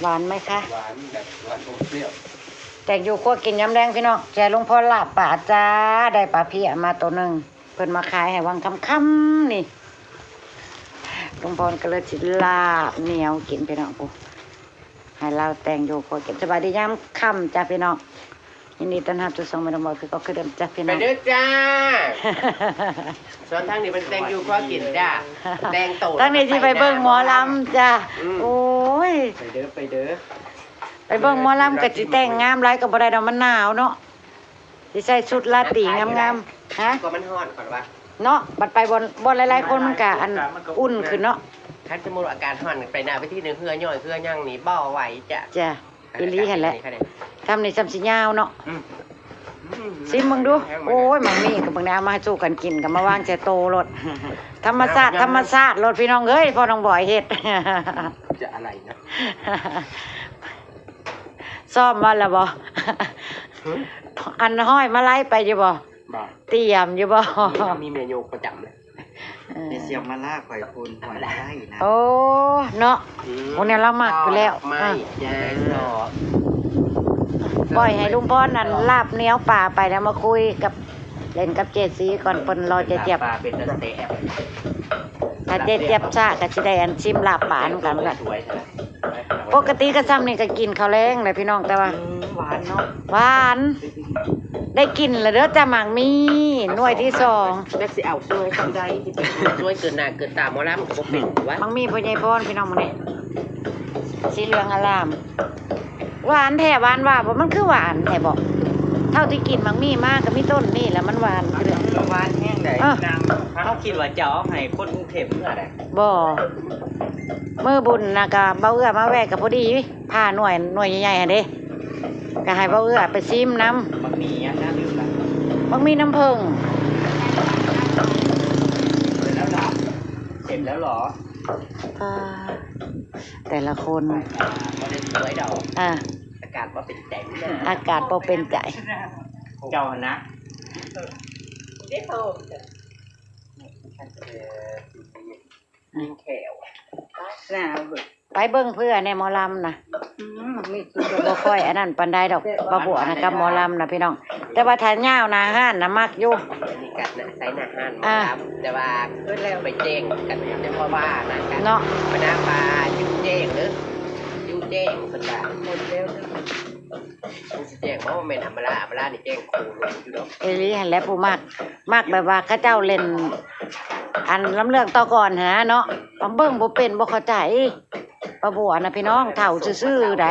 หวานไหมคะ หวานแบบหวานอมเปรี้ยว แตงอยู่ครัวกินยามแลงพี่น้อง แจลุงพรลาบปลาจ้า ได้ปลาเพี้ยมาตัวหนึ่ง เพิ่นมาขายให้วังค่ำๆนี่ ลุงพรก็เลยสิลาบเหนียวกินพี่น้อง โอ้ ให้ลาวแตงอยู่ครัวกิน สบายดียามค่ำจ้าพี่น้อง ยินดีต้อนรับสู่ช่องแม่ดอกบัวคือเก่าคือเดิมจ้าพี่น้อง ไปเด้อจ้า ส่วนทางนี้เป็นแตงอยู่ครัวกินจ้า แตงโต ทางนี้สิไปเบิ่งหมอลำจ้า อืม โอ้ย ไปเด้อ ไปเด้อ ไปเบิ่งหมอลำก็สิแต่งงามหลายก็บ่ได้ดอก มันหนาวเนาะ สิใส่ชุดราตรีงามๆ ฮะ ก็มันฮ้อนก่อนวะ เนาะ บัดไปบ่อน บ่อนหลายๆคนมันก็อันอุ่นขึ้นเนาะ คันสมมุติว่าอากาศฮ้อนไปหน้าเวทีนี่ เหื่อย้อยเหื่อหยังนี่บ่ไหวจ้ะ จ้ะ อีหลีหั่นแหละ ทำนี่ซำสิยาวเนาะ อืม ซิมเบิ่งดู โอ้ย หมากมี้ก็เบิ่งได้ เอามาสู่กันกิน ก็มาวางใส่โต๊ะโลด ธรรมชาติ ธรรมชาติโลดพี่น้องเอ้ย พ่อน้องบอยเฮ็ด จะอะไรนะ ซ้อมมาแล้วบ่ หึ อันห้อยมาลัยไปอยู่บ่ บ่ เตรียมอยู่บ่ มี มีแม่โยกประจำเลย เออ แม่เสียมมาลากข่อยพูนห้อยมาลัยนะ โอ้ เนาะ อืม โอ้ แนวลาวมักอยู่แล้ว ดอกไม้ อ่ะ แจซอ ปล่อยให้ลุงพรนั่นลาบเหนียวปลาไปแล้วมาคุยกับ เล่นกับเจซีก่อน เพิ่นรอเจ๊เจี๊ยบ ลาบปลาเป็นตาแซ่บ ถ้าเจ๊เจี๊ยบช้าก็สิได้อันชิมลาบปลานำกัน สวยๆ ปกติก็ซ่ำนี่ก็กินข้าวแลงแหละพี่น้อง แต่ว่า อืม หวานเนาะ หวาน ได้กินแล้วเด้อจ้า หมากมี้ หน่วยที่สอง จักสิเอาสวยซ่ำใด ที่เป็นสวยเกินหน้าเกินตาหมอลำก็บ่เป็นวะ หมากมี้พ่อใหญ่พรพี่น้องมื้อนี้ สีเหลืองอาราม หวานแท้ หวานว่าบ่ มันคือหวานแท้บ่ เท่าที่กินหมากมี้มาก็มีต้นนี่แหละมันหวานคือ หวานแฮงใด เออ นาง เฮาคิดว่าจะเอาให้คนกรุงเทพฯเมือใด บ่ มื้อบุญน่ะก็บ่าวเอื้อมาแวะก็พอดี ผ่าหน่วย หน่วยใหญ่ๆ หั่นเด้ ก็ให้บ่าวเอื้อไปชิมนำ หมากมี้หยังนะ ลืมละ หมากมี้น้ำผึ้ง เสร็จแล้วเหรอ เสร็จแล้วเหรอ อ่า แต่ละคน บ่ได้สวยดอก อ่า อากาศบ่เป็นใจ อากาศบ่เป็นใจ เจ้าหั่นนะ ได้เพิ่ม ยิงแขว หนาวเบิด ไปเบิ่งเพื่อแหน่หมอลำนะ อืม มีคือ บ่ค่อยอันนั้นปานใดดอก ป้าบัวนะกับหมอลำนะพี่น้อง แต่ว่าถ้ายาวหน้าห้านนะมักอยู่ อันนี้กัดนะ ใส่หน้าห้านหมอลำ อ่า แต่ว่าไปแจ้งกัน แต่เพราะว่านะ เนาะ บรรดาปลาอยู่แจ้งเด้อ อยู่แจ้งเพิ่นว่า หมดแล้วเด้อ มันสิแจ้งบ่ แม่นอำมาลา อำมาลานี่แจ้งโคลงอยู่ดอก อีหลีหั่นแหละ ผู้มัก มักแบบว่าเขาเจ้าเล่น อันลำเรื่องต่อก่อนหั้นนะเนาะ เบิ่งบ่เป็น บ่เข้าใจ ป้าบัวนะพี่น้อง เฒ่าซื่อๆ ใด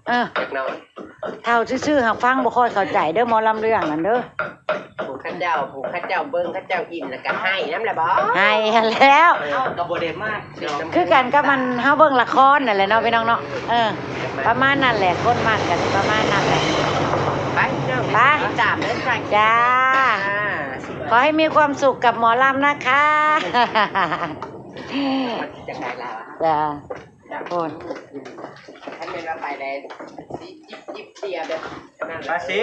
เออ จักหน่อย เฒ่าซื่อๆ หากฟังบ่ค่อยเข้าใจเด้อ หมอลำเรื่องนั่นเด้อ ผู้เขาเจ้า ผู้เขาเจ้าเบิ่ง เขาเจ้าอินแล้วก็ไห้นำแหละบ่ ไห้หั้นแหล้ว เออ ก็บ่ได้มาก คือกันกับมัน เฮาเบิ่งละครนั่นแหละเนาะพี่น้องเนาะ เออ ประมาณนั้นแหละ คนมักก็สิประมาณนั้นแหละ ไปพี่น้อง ไป ติดตามเด้อค่ะ จ้า อ่า ขอให้มีความสุขกับหมอลำนะคะ จังได๋ล่ะ จ้า โอ้ย คันแม่นว่าไปได้ สิ จิบ จิบเบียร์แบบนั้น ภาษี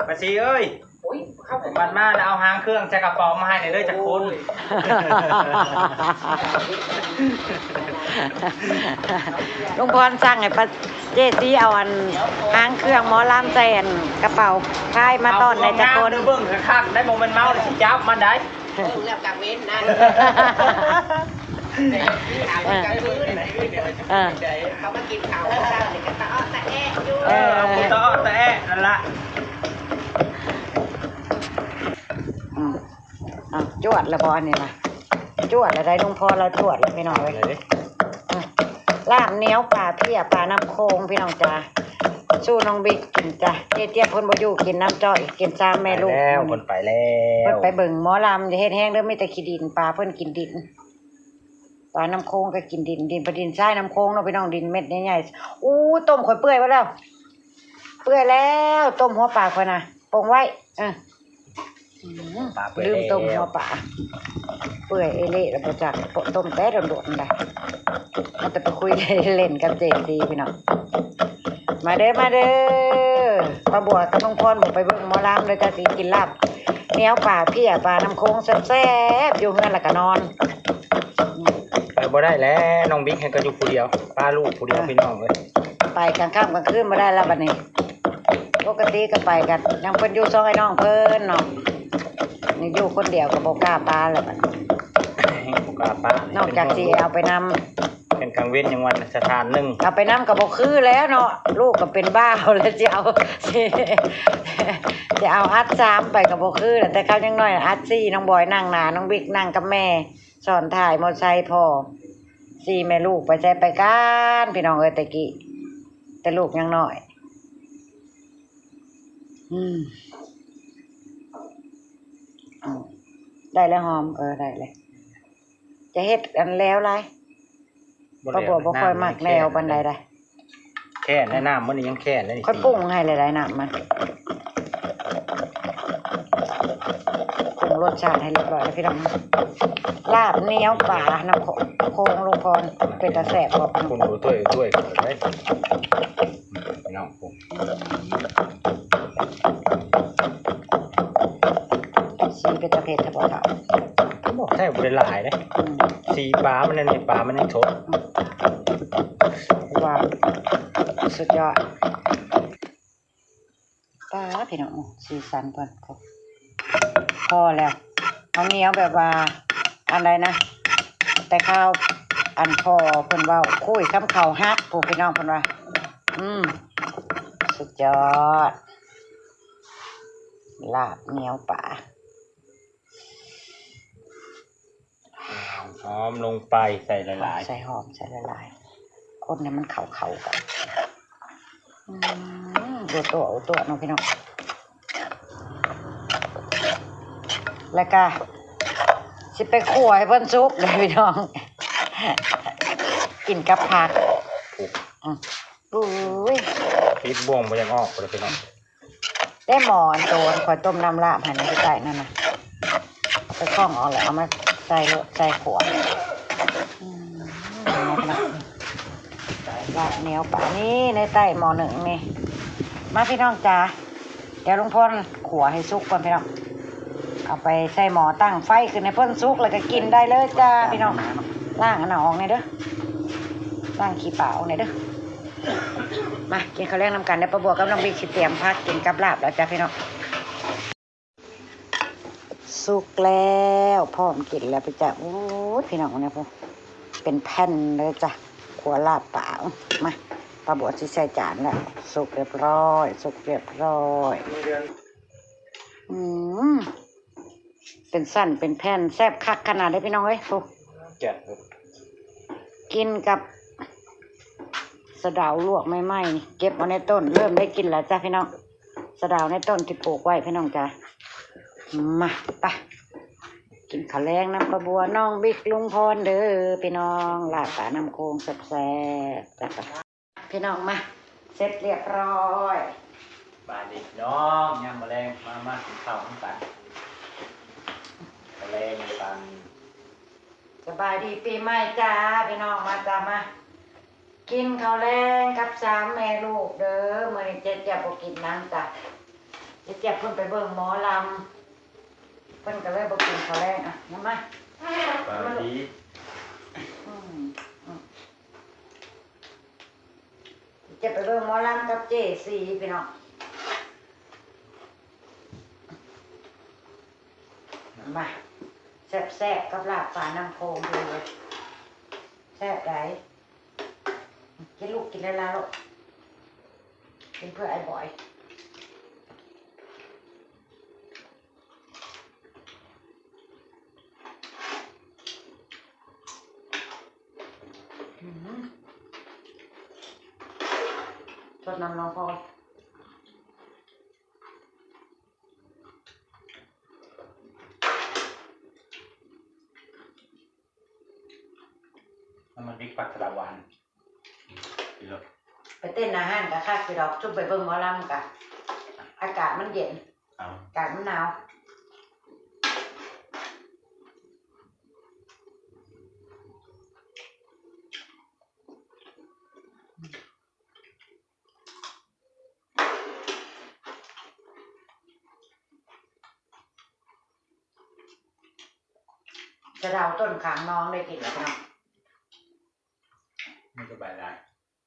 ภาษีเอ้ย โอ้ย เข้าไป บัดมาแล้วเอาหางเครื่องใส่กระเป๋ามาให้หน่อยเด้อจักคน ลุงพรสั่งให้ป้าเจซีเอาอันหางเครื่องหมอลำใส่อันกระเป๋าพายมาต้อนหน่อยจักคน เบิ่งคักๆ ได้บ่แม่นเมาแล้วสิจับมันได้ เบิ่งแล้วกลางเว้นนั่น เออ เออ เขามากินข้าวเช้านี่ก็ตะอ้อตะแอะอยู่ เออ เอาผู้ตะอ้อตะแอะนั่นล่ะ อืม เอาจวดแล้วบ่อันนี้นะ จวดแล้วได้ลุงพรเราจวดแล้วพี่น้องเอ้ย เอาเลย อ่ะ ลาบเหนียวปลาเพี้ยปลาน้ำโขงพี่น้องจ้า สู้น้องบิ๊กกินจ้ะ เจ๊เจี๊ยบเพิ่นบ่อยู่กินน้ำจ้อย กินสามแม่ลูก ไปแล้ว มื้อนี้ เพิ่นไปแล้ว เพิ่นไปเบิ่งหมอลำ อย่าเฮ็ดแฮงเด้อ มีแต่ขี้ดิน ปลาเพิ่นกินดิน ปลาน้ำโขงก็กินดิน ดิน ดินทรายน้ำโขงเนาะพี่น้อง ดินเม็ดใหญ่ๆ อู้ ต้มข่อยเปื่อยเบิดแล้ว เปื่อยแล้ว ต้มหัวปลาข่อยนะ ปงไว้ เออ อืม ปลาเปื่อย ลืมต้มหัวปลา แล้ว เปื่อยเอเละแล้วบ่จัก ต้มแต่โดนๆ นั่นแหละ มันแต่ไปคุยเล่นกับเจซีพี่น้อง มาเด้อ มาเด้อ ป้าบัวกับลุงพรบ่ไปเบิ่งหมอลำเลย จะสิกินลาบเหนียวปลาเพี้ยปลาน้ำโขงแซ่บๆ อยู่เฮือนแล้วก็นอน อืม ไป ບໍ່ໄດ້ແຫຼະ ນ້ອງບິກໃຫ້ກໍຢູ່ຜູ້ດຽວ ປະລູກຜູ້ດຽວ ເອີ ພີ່ນ້ອງເອີຍ ໄປກາງຄ່ຳກາງຄືນບໍ່ໄດ້ລະບັດນີ້. ປົກກະຕິກໍໄປກັນ ຍັງເພິ່ນຢູ່ສອງອ້າຍນ້ອງເພິ່ນເນາະ ນີ້ຢູ່ຄົນດຽວກໍບໍ່ກ້າປະແລ້ວບັດນີ້ ບໍ່ກ້າປະ ນອກຈາກຊິເອົາໄປນຳ ເປັນກາງເວັນຍັງວ່າສະຖານໜຶ່ງ ເອົາໄປນຳກໍບໍ່ຄືແລ້ວເນາະ ລູກກໍເປັນບ່າວແລ້ວ ຊິເອົາ ຊິ ຊິເອົາອັດສາມໄປກໍບໍ່ຄືແລ້ວ ແຕ່ຄາວຍັງນ້ອຍອັດສີ່ ນ້ອງບອຍນັ່ງໜ້າ ນ້ອງບິກນັ່ງກັບແມ່ ຊ້ອນທ້າຍມໍໄຊພໍ່ ສີ່ແມ່ລູກໄປໃສໄປກັນ ພີ່ນ້ອງເອີຍ ແຕ່ກີ້ ແຕ່ລູກຍັງນ້ອຍ ອືມ ໄດ້ແລ້ວຫອມ ເອີ ໄດ້ແລ້ວ ຈະເຮັດອັນແຫຼວຫຼາຍ ບໍ່ແຫຼວ ປາບົວບໍ່ຄ່ອຍມັກແຫຼວປານໃດໃດ. ແຄ້ນແລ້ວ ນ້ຳມັນນີ້ຍັງແຄ້ນແລ້ວນີ້ ຂ້ອຍປຸງໃຫ້ແລ້ວໄດ໋ ນ້ຳມັນ ປຸງລົດຊາດໃຫ້ຮຽບຮ້ອຍແລ້ວພີ່ນ້ອງ ລາບໜຽວປານ້ຳໂຂ ໂຂງ ລຸງພອນ ເປັນຕາແຊບບໍ່ ຄົນຕົວ ຕົວ ຕົວ ໄດ້ ພີ່ນ້ອງ ສີເປັນຕາເຜັດແທ້ບໍ່ເຖົ້າ ບໍ່ ໃສ່ບໍ່ໄດ້ຫຼາຍເດ້ ອືມ ສີປາມັນອັນນີ້ ປາມັນຍັງສົດ ອືມ ວ່າ ສຸດຍອດ ປາ ພີ່ນ້ອງ ສີສັນເພິ່ນ ພໍແລ້ວ ເອົາໜຽວແບບວ່າ ອັນໃດນະ ແຕ່ຄາວ ອັນພໍ່ເພິ່ນເວົ້າ ຄຸຍຄຳເຂົ້າຫັກ ຜູ້ ພີ່ນ້ອງເພິ່ນວ່າ ອືມ ສຸດຍອດ ລາບໜຽວປາ. ຫອມລົງໄປ ໃສ່ຫຼາຍໆ ໃສ່ຫອມ ໃສ່ຫຼາຍໆ ຄົນໃຫ້ມັນເຂົ້າໆກັນ ອືມ ຕົວໆ ຕົວເນາະພີ່ນ້ອງ ແລ້ວກະຊິໄປຂົ້ວໃຫ້ເພິ່ນສຸກເດີພີ່ນ້ອງ ກິນກັບຜັກ ອືມ ໂອ້ຍ ຕິດບ່ວງບໍ່ຢາກອອກເລີຍພີ່ນ້ອງ. ແຕ່ໝໍ້ອັນໂຕອັນຂ້ອຍຕົ້ມນ້ຳລາບຫັ້ນ ຢູ່ໃຕ້ນັ້ນນະ ໄປຄ້ອງເອົາແລ້ວເອົາມາໃສ່ໂລດ ໃສ່ຂົວ ອືມ ລາບໜຽວປານີ້ໃນໃຕ້ໝໍ້ໜຶ້ງນີ້ ມາພີ່ນ້ອງຈ໋າ ດຽວລຸງພອນຂົ້ວໃຫ້ສຸກກ່ອນພີ່ນ້ອງ ເອົາໄປໃສ່ໝໍ້ ຕັ້ງໄຟຂຶ້ນໃຫ້ເພິ່ນສຸກ ແລ້ວກໍກິນໄດ້ເລີຍຈ້າພີ່ນ້ອງ ລ້າງອັນນັ້ນອອກແດ່ເດີ ລ້າງຂີ້ປາອອກແດ່ເດີ. ມາກິນເຂົ້າແລງນຳກັນເດີ ປ້າບົວກັບນ້ອງບິກຊິຕຽມຜັກກິນກັບລາບແລ້ວຈ້າພີ່ນ້ອງ. ສຸກແລ້ວ ພ້ອມກິນແລ້ວໄປຈ້າ. ໂອ້ຍ ພີ່ນ້ອງເອີຍ ເປັນແຜ່ນເລີຍຈ້າ ຂົ້ວລາບປາ. ມາ ປ້າບົວຊິໃສ່ຈານແລ້ວ ສຸກຮຽບຮ້ອຍ ສຸກຮຽບຮ້ອຍ. ອືມ ເປັນຊັ້ນເປັນແຜ່ນ ແຊບຄັກຂະໜາດເດ້ພີ່ນ້ອງເອີຍ. ໂອ້ ແກະ ກິນກັບສະເດົາລວກໃໝ່ໆ ເກັບເອົາໃນຕົ້ນ ເລີ່ມໄດ້ກິນແລ້ວຈ້າພີ່ນ້ອງ. ສະເດົາໃນຕົ້ນທີ່ປູກໄວ້ພີ່ນ້ອງຈ້າ. ມາ ໄປ ກິນເຂົ້າແລງນຳປ້າບົວ ນ້ອງບິກ ລຸງພອນເດີພີ່ນ້ອງ. ລາບປານ້ຳໂຂງແຊບໆ ຈ້າ. ພີ່ນ້ອງມາ ເສັດຮຽບຮ້ອຍ. ສະບາຍດີພີ່ນ້ອງ ຍາມມື້ແລງ ມາ ມາກິນເຂົ້ານຳກັນ ເຂົ້າແລງນຳກັນ. ສະບາຍດີປີໃໝ່ຈ້າພີ່ນ້ອງ ມາຈ້າ ມາກິນເຂົ້າແລງກັບສາມແມ່ລູກເດີ. ມື້ນີ້ເຈຍບບໍ່ກິນນຳຈ້າ ເຈຍບເພິ່ນໄປເບິ່ງໝໍລຳ ເພິ່ນກໍເລີຍບໍ່ກິນເຂົ້າແລງ. ອ່ະ ມາ ມາ ສະບາຍດີ. ອືມ ອືມ ຈະໄປເບິ່ງໝໍລຳກັບເຈສີພີ່ນ້ອງ. ມາ ແຊບໆ ກັບລາບປານ້ຳໂຂງເດີ. ແຊບໃດ໋. ກິນລູກ ກິນຫຼາຍໆ ລູກ ກິນເພື່ອອ້າຍບອຍ. ອືມ ຊົດນ້ຳລອງພໍ. ນ້ຳມັນດິບ ປັກສະລະຫວານ ກິນໂລດ. ໄປເຕັ້ນອາຫານກະຄັກຢູ່ດອກ ຊຸມໄປເບິ່ງໝໍລຳກະ ອາກາດມັນເຢັນ ເອົ້າ ອາກາດມັນໜາວ. ສະເດົາຕົ້ນຂ້າງໜອງໄດ້ກິນແລ້ວພີ່ນ້ອງ.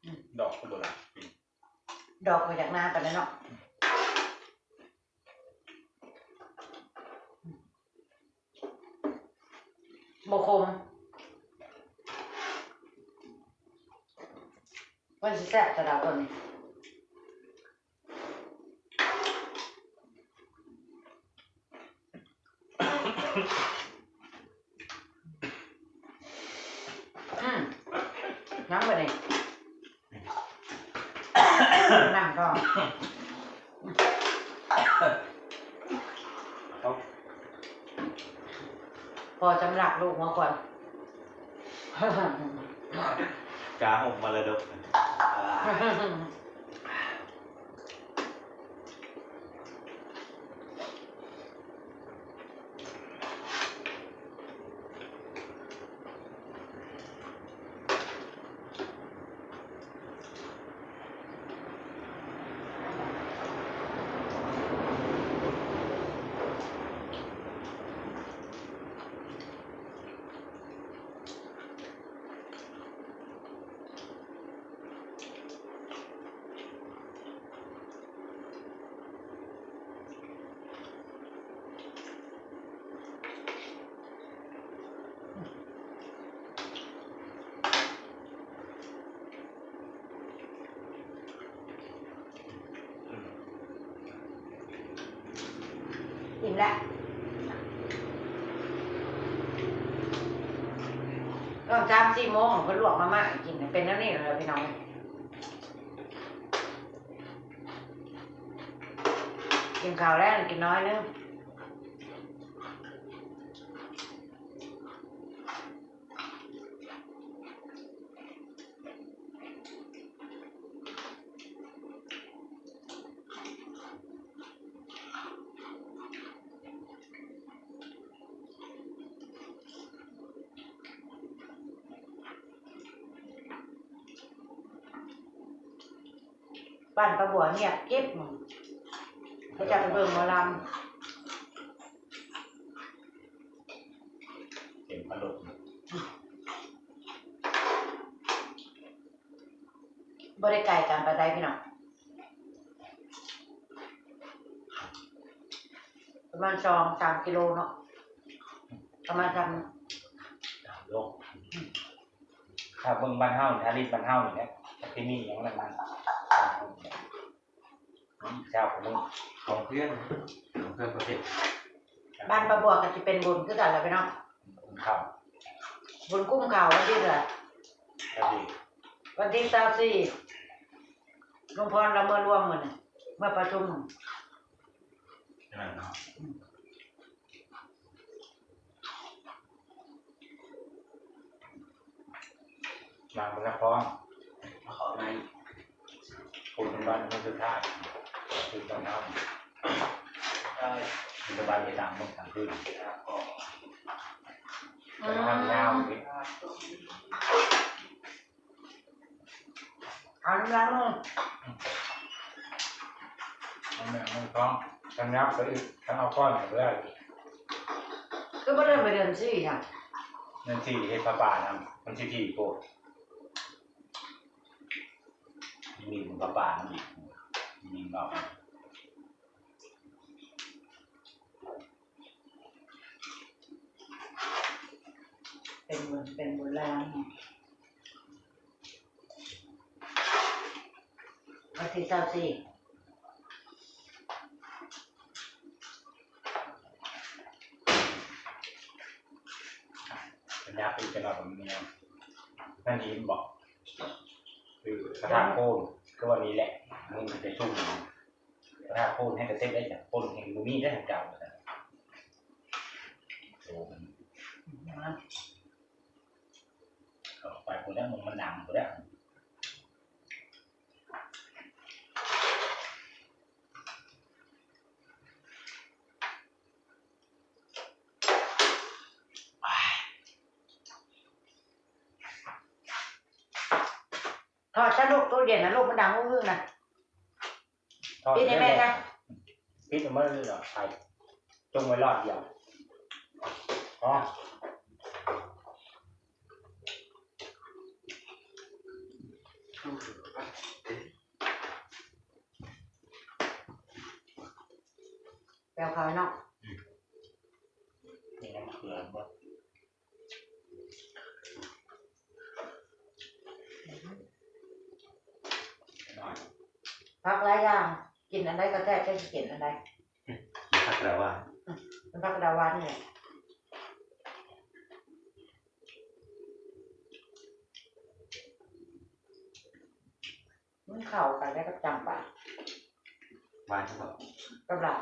ອືມ ດອກກໍບໍ່ຫຼາຍ ດອກກໍຢາກໜາປານໃດເນາະ. ບໍ່ຂົມ ມັນຊິແຊບແຕ່ລະຄົນນີ້. ອືມ ຍັງບໍ່ນີ້ ນັ່ງກ່ອນ ພໍສຳລັກລູກຫົວຂວັນ ກາຫົ່ມມໍລະດົກ. ອີ່ມແລ້ວ ຕອນສາມສີ່ໂມງເພິ່ນລວກມາມ່າໃຫ້ກິນ ເປັນແນວນີ້ແຫຼະພີ່ນ້ອງ. ກິນເຂົ້າແລ້ວ ກິນໜ້ອຍໜຶ່ງ. ບ້ານປ້າບົວງຽບກິບ ເຂົາເຈົ້າໄປເບິ່ງໝໍລຳ ເຕັມພັດລົມ. ບໍ່ໄດ້ໄກກັນປານໃດພີ່ນ້ອງ ປະມານສອງສາມກິໂລເນາະ ປະມານສ່ຳ ສາມໂລ. ຖ້າເບິ່ງບ້ານເຮົານີ້ ຖ້າຫຼິ້ນບ້ານເຮົານີ້ແຫຼະ ທີ່ມີຫຍັງນັ້ນ ເຈົ້າຄົນນີ້ ຂອງເພື່ອນ ຂອງເພື່ອນປະເພດ ບ້ານປ້າບົວກໍຊິເປັນບຸນຄືກັນລະພີ່ນ້ອງ ບຸນເຂົ້າ ບຸນກຸ້ມເຂົ້າວັນທີເທົ່າໃດ ວັນທີຊາວສີ່ ລຸງພອນລາວເມືອລວມມື້ນີ້ ເມືອປະຊຸມ ແມ່ນເນາະ. ບາງບັນນະຄອນ ເຂົ້າໃນ ປູນບັນມື້ສຸດທ້າຍ ປູນບັນເຮົາ ເອີ ປູນບັນໄປຕາມມື້ຕາມຄືນ ອືມ ແຕ່ວ່າຍາວນີ້. ເອົານ້ຳລ້າງມື ເອົາແມ່ນມັນທ້ອງ ຄັນຍາວໄປອີກ ຄັນເອົາກ້ອນກໍໄດ້ ຄືບໍ່ເດີນໄປເດືອນສີ່ຊັ້ນ ເດືອນສີ່ເຮັດຜ້າປ່ານຳ ມັນຊິຖີ່ໂພດ ມີຜ້າປ່ານຳອີກ ມີເວົ້າ. ເປັນບຸນ ເປັນບຸນແລ້ວ ວັນທີຊາວສີ່ ສັນຍາປີກະນອດມັນມີ ນັ້ນອີກບໍ່ ຄືພະທາດໂພນ ຄືວ່ານີ້ແຫຼະ ມື້ມັນຈະຊຸ່ມ. ຖ້າໂພນໃຫ້ກະເຕັດໄດ້ຈ້ະ ໂພນແຮງບໍ່ມີໄດ້ທາງເຈົ້າ ໂຕມັນ ອອກໄປພຸ້ນແລ້ວ ມັນດັງພຸ້ນແລ້ວ. ຖອດຊະລູກ ຕູ້ເຢັນນະລູກ ມັນດັງອື້ງໆນະ. ປິດໃຫ້ແມ່ຊະ ປິດເອົາໝົດເລີຍ ໃສ່ ຈົ່ງໄວ້ຫຼອດດຽວ ພໍ. ແປວເຂົ້າໃຫ້ນ້ອງ ອືມ ນີ້ນ້ຳເຂືອບໍ່? ຜັກຫຼາຍຢ່າງ ກິນອັນໃດກໍແຊບ ຈັກຊິກິນອັນໃດ. ອືມ ຜັກກະດາວຫວານ ອືມ ເປັນຜັກກະດາວຫວານນີ້ແຫຼະ. ມັນເຂົ້າກັນໄດ້ກັບຈ້ຳປາ ຫວານເສາະ ກັບລາບ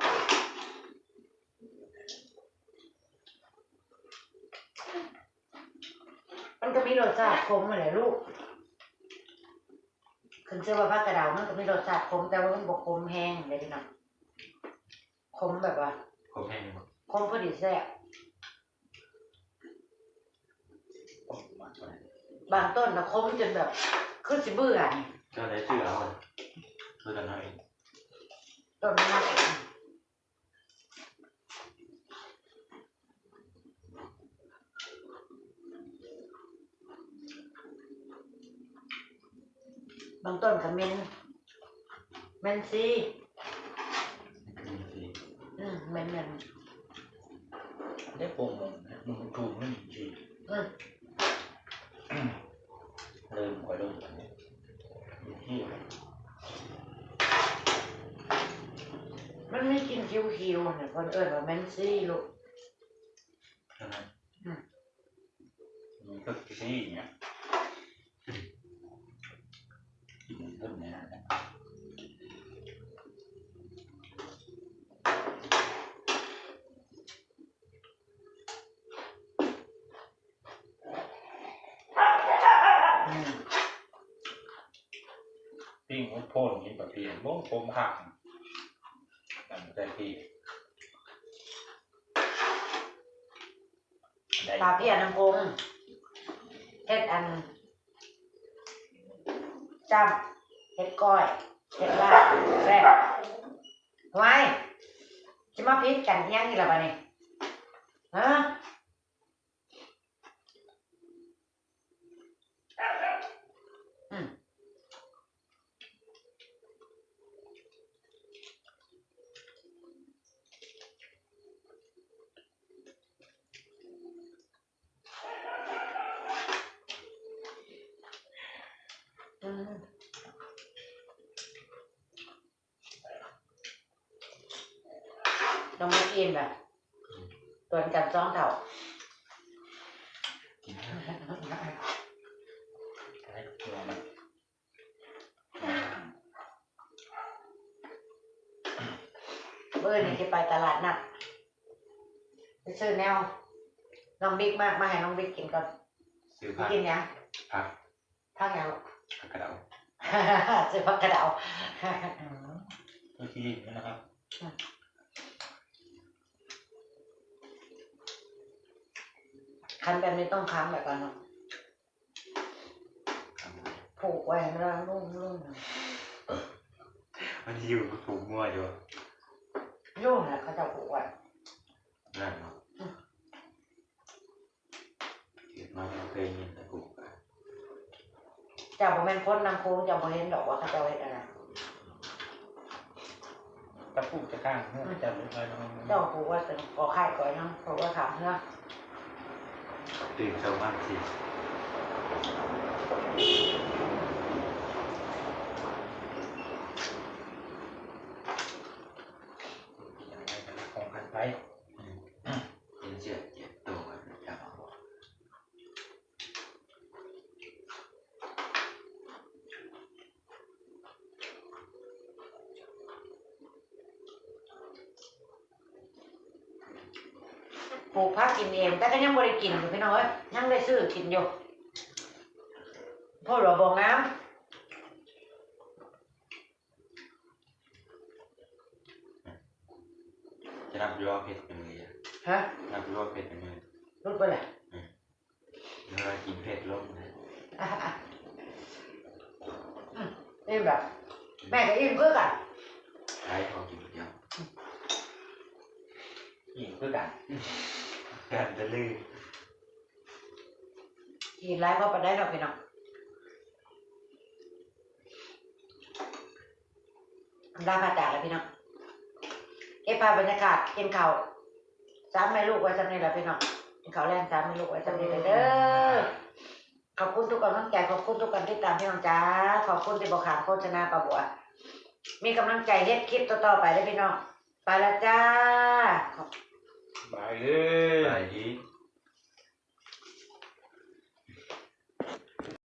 ມັນກໍມີລົດຊາດຂົມຫັ້ນແຫຼະລູກ. ຂຶ້ນຊື່ວ່າຜັກກະດາວ ມັນກໍມີລົດຊາດຂົມ ແຕ່ວ່າມັນບໍ່ຂົມແຮງເດ້ພີ່ນ້ອງ ຂົມແບບວ່າ ຂົມແຮງບໍ່? ຂົມພໍດີແຊບ. ບາງຕົ້ນນະຂົມຈົນແບບຄືຊິເບື່ອນີ້ ເຈົ້າໄດ້ຊື້ເອົາ ເບື່ອໜ້ອຍ ຕົ້ນມັນ ບາງຕົ້ນກໍເໝັນ ເໝັນຊີ ອືມ ເໝັນ ເໝັນ ໄດ້ໂປງມັນ ມັນຖືກມັນດີ ອືມ ເລີ່ມຄ່ອຍລົງອັນນີ້ ມັນມີກິ່ນຂຽວໆ ຫັ້ນນະ ເພິ່ນເອີ້ນວ່າເໝັນຊີລູກ ໃຊ່ໄໝ? ອືມ ມັນຄືຊີ້ນະ ກິນເພິ່ນນີ້ນະ ອືມ ປີ້ງອົດທົນກິນປາພຽນ ບໍ່ຄົມຄັກ ອັນແຕ່ພີ້ ໄດ້ ປາພຽນນຳກົງ ເຮັດອັນ ຈ້ຳ ເຮັດກ້ອຍ ເຮັດລາບ ແຊບ. ຫວຍ ຊິມາຜິດກັນອີ່ຫຍັງອີກລະບາດນີ້ ຮະ? ອືມ ອືມ. ນ້ອງມິກອີ່ມລະ ອືມ ຕົວນກັນສອງເທົ່າ ກິນແລ້ວ ມື້ອື່ນນີ້ຊິໄປຕະຫຼາດນັດ ໄປຊື້ແນວ ນ້ອງບິກມາ ມາໃຫ້ນ້ອງບິກກິນກ່ອນ ຊື້ຜັກ ກິນຫຍັງ? ຜັກ ຜັກຫຍັງລູກ? ຜັກກະເດົາ ຊື້ຜັກກະເດົາ ອືມ ໂອເຄນະຄັບ ອືມ ຄັນແບບນີ້ຕ້ອງຄ້າງໄວ້ກ່ອນເນາະ ຄ້າງໄວ້ ຜູກໄວ້ໃຫ້ມັນນຸ້ມໆ ມັນຊິຢູ່ກັບຜູກງົວຢູ່ ຢູ່ຫັ້ນແຫຼະ ເຂົາເຈົ້າຜູກໄວ້ ນັ້ນເນາະ ອືມ. ເຮັດມາຕັ້ງແຕ່ຍິນແຕ່ປູກ ເຈົ້າບໍ່ແມ່ນຄົນນຳໂຂງ ເຈົ້າບໍ່ເຫັນດອກວ່າເຂົາເຈົ້າເຮັດອັນນັ້ນ ຕະປູຈະຂ້າງເຮືອນ ອືມ ເຈົ້າເລີຍ ເຈົ້າປູກວ່າເປັນກໍຄ້າຍກໍຫຍັງ ປູກວ່າຂ້າງເຮືອນ ຕື່ນເຊົ້າມາຊິ ຂອງກັນໄປ ອືມ ເປັນເຊືອກເຈັດໂຕ ປູກຜັກກິນເອງ ແຕ່ກໍຍັງບໍ່ໄດ້ກິນຢູ່ ພີ່ນ້ອງເອີຍ ຍັງໄດ້ຊື້ກິນຢູ່ ໂພດວ່າບໍ່ງາມ. ຈະນັບຢູ່ວ່າເຜັດຈັ່ງໃດ? ຮະ? ນັບຢູ່ວ່າເຜັດຈັ່ງໃດ? ຫຼຸດໄປແລ້ວ ອືມ ເວລາກິນເຜັດລົງນະ ອືມ ອີ່ມແລ້ວ ແມ່ກໍອີ່ມຄືກັນ ໄດ້ ຂໍກິນດຽວ ອີ່ມຄືກັນ ກັນຕະລື ກິນຫຼາຍພໍປານໃດເນາະ ພີ່ນ້ອງ. ອຳລາພາຈາກແລ້ວພີ່ນ້ອງ ເກັບພາບບັນຍາກາດກິນເຂົ້າສາມແມ່ລູກໄວ້ສ່ຳນີ້ລະພີ່ນ້ອງ ກິນເຂົ້າແລງສາມແມ່ລູກໄວ້ສ່ຳນີ້ລະເດີ. ຂອບຄຸນທຸກກຳລັງໃຈ ຂອບຄຸນທຸກການຕິດຕາມພີ່ນ້ອງຈ້າ ຂອບຄຸນທີ່ບໍ່ຂ້າມໂຄສະນາປາບົວ ມີກຳລັງໃຈເຮັດຄລິບຕໍ່ໆໄປເດີພີ່ນ້ອງ ໄປລະຈ້າ.